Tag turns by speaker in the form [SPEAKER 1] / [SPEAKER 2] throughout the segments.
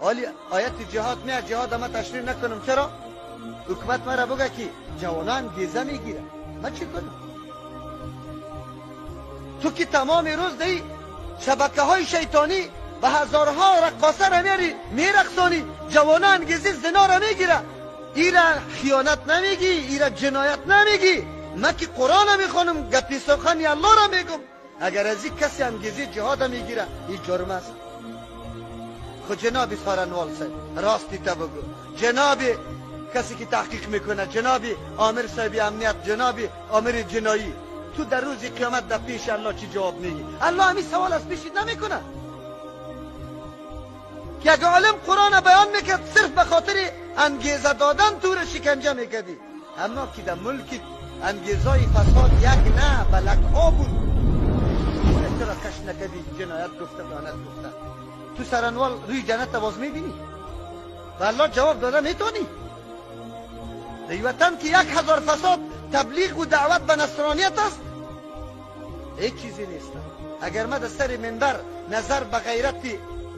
[SPEAKER 1] حالی آیت جهاد میاد، جهاد ما تشریح نکنم. چرا؟ حکومت مرا بگه که جوانان گیزه میگیره، من چی کنم؟ تو که تمام روز دی شبکه های شیطانی و هزارها رقاصه را میاری میرقصانی، جوانان انگیزه زنا را میگیره، ایرا خیانت نمیگی، ایرا جنایت نمیگی. من که قرآن میخوانم، گپی سخنی الله را میگم. اگر از این کسی انگیزه جهاد میگیره این جرم است. خود جناب سارنوال صاحب راستی تا بگو، جناب کسی که تحقیق میکنه، جناب آمر صاحب امنیت، جناب آمر جنایی، تو در روز قیامت در پیش الله چی جواب میگی؟ الله همین سوال از پیشت نمیکنه که اگه عالم قرآن بیان میکرد صرف به خاطر انگیزه دادن تو را شکنجه میکردی. اما که در ملک انگیزای فساد یک نه بلک ها بود، چرا کش نکردی؟ جنایت گفته، خیانت گفته. تو سرانوال روی جنت باز میبینی و الله جواب داده میتونی. در وطن که 1000 فساد تبلیغ و دعوت به نصرانیت است، هیچ چیزی نیست. اگر من در سر منبر نظر به غیرت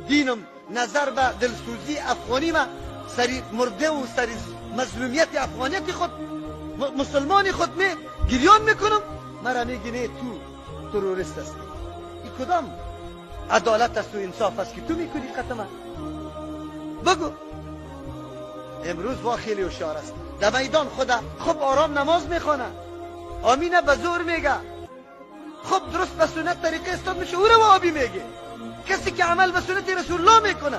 [SPEAKER 1] دینم، نظر به دلسوزی افغانی ما، سری مرده و سری مظلومیت افغانیت خود، مسلمان خود می گریان میکنم، مرا میگی نه تو تروریست هستی. این کدام عدالت است و انصاف است که تو میکنی قتمه؟ بگو. امروز وا خیلی هوشیار است، در میدان خدا خوب آرام نماز میخوانه، آمینه به زور میگه، خوب درست به سنت طریقه استاد میشه، او رو آبی میگه. کسی که عمل به سنت رسول الله میکنه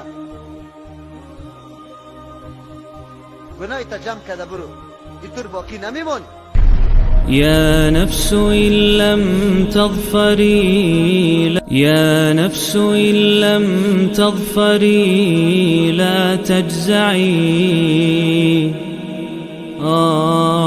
[SPEAKER 1] گناه تا جمع کرده برو، اینطور باقی نمیمانی.
[SPEAKER 2] يا نفس إن لم تظفري، يا نفس إن لم تظفري لا تجزعي. آه.